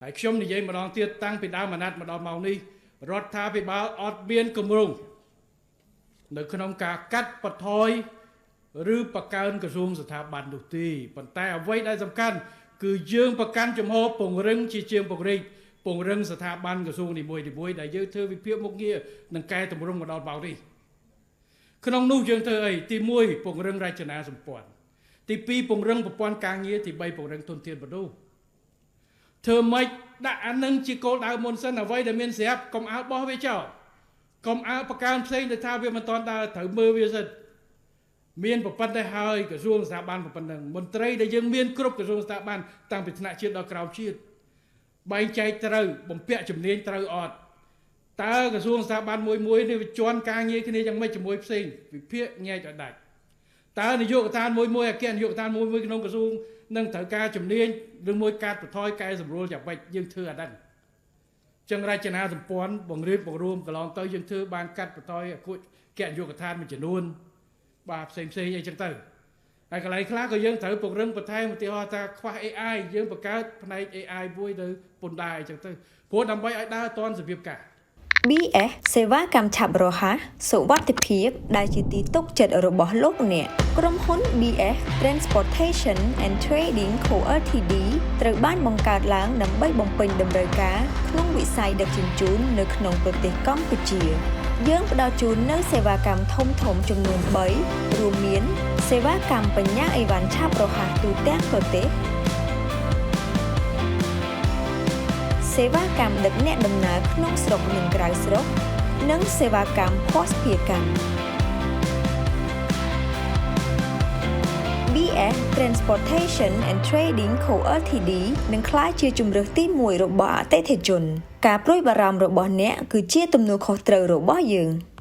ហើយខ្ញុំនិយាយម្ដងទៀតតាំងពីដើមអាណត្តិមកដល់ម៉ោងនេះរដ្ឋាភិបាលអត់មានគម្រោងនៅក្នុងការកាត់បន្ថយឬបង្កើនក្រសួងស្ថាប័ននោះទេប៉ុន្តែអ្វីដែលសំខាន់គឺយើងប្រកាន់ជំហរពង្រឹងជាជាងពង្រីកពង្រឹងស្ថាប័នក្រសួងនីមួយៗដែលយើងធ្វើវិភាគមុខងារនិងកែតម្រង់មកដល់ម៉ោងនេះក្នុងនោះយើងធ្វើអីទី1ពង្រឹងរចនាសម្ព័ន្ធទី2ពង្រឹងប្រព័ន្ធការងារទី3ពង្រឹងធនធានមនុស្សធ្វើម៉េចដាក់អានឹងជាគោលដៅមុនសិនអ្វីដែលមានស្រាប់កុំអើបោះវាចោលកុំអើបង្កើនផ្សេងដែលថាវាមិនតាន់ដើរត្រូវមើលវាសិនមានប្រព័ន្ធទៅហើយក្រសួងស្ថាប័នប៉ុណ្ណឹងមន្ត្រីដែលយើងមានគ្រប់ក្រសួងស្ថាប័នតាំងពីថ្នាក់ជាតិដល់ក្រោមជាតិបែងចែកត្រូវបំពាក់ជំនាញត្រូវអត់តើក្រសួងស្ថាប័នមួយមួយនេះវាជន់ការងារគ្នាយ៉ាងម៉េចជាមួយផ្សេងវិភាគញែកឲ្យដាច់តើនាយកដ្ឋានមួយមួយអគ្គនាយកដ្ឋានមួយមួយក្នុងក្រសួងនឹងត្រូវការជំនាញឬមួយកាត់បន្ថយកែសម្រួលយ៉ាងម៉េចយើងធ្វើអាហ្នឹងចឹងរចនាសម្ព័ន្ធបង្រៀបបង្រួមកន្លងទៅយើងធ្វើបានកាត់បន្ថយអគ្គនាយកដ្ឋានមួយចំនួនបាទផ្សេងផ្សេងអីចឹងទៅហើយកន្លែងខ្លះក៏យើងត្រូវពង្រឹងបន្ថែមឧទាហរណ៍ថាខ្វះ AI យើងបង្កើតផ្នែក AI មួយនៅពន្ធដារអីចឹងទៅព្រោះដើម្បីឲ្យដើរទាន់សភាពការ BS សេវាកម្មឆាប់រហ័សសុវត្ថិភាពដែលជាទីទុកចិត្តរបស់លោកអ្នកក្រុមហ៊ុន BS Transportation and Trading Co Ltd ត្រូវបានបង្កើតឡើងដើម្បីបំពេញតម្រូវការក្នុងវិស័យដឹកជញ្ជូននៅក្នុងប្រទេសកម្ពុជា យើងផ្ដល់ជូននូវសេវាកម្មធំៗចំនួន3រួមមាន សេវាកម្មបញ្ញាអីវ៉ាន់ឆាប់រហ័សទូទាំងប្រទេសសេវាកម្មដឹកអ្នកដំណើរក្នុងស្រុកនិងក្រៅស្រុក និងសេវាកម្មភស្តុភារកម្ម BS Transportation and Trading Co Ltd នឹងក្លាយជាជម្រើសទី1របស់អតិថិជន ការព្រួយបារម្ភរបស់អ្នកគឺជាទំនួលខុសត្រូវរបស់យើង។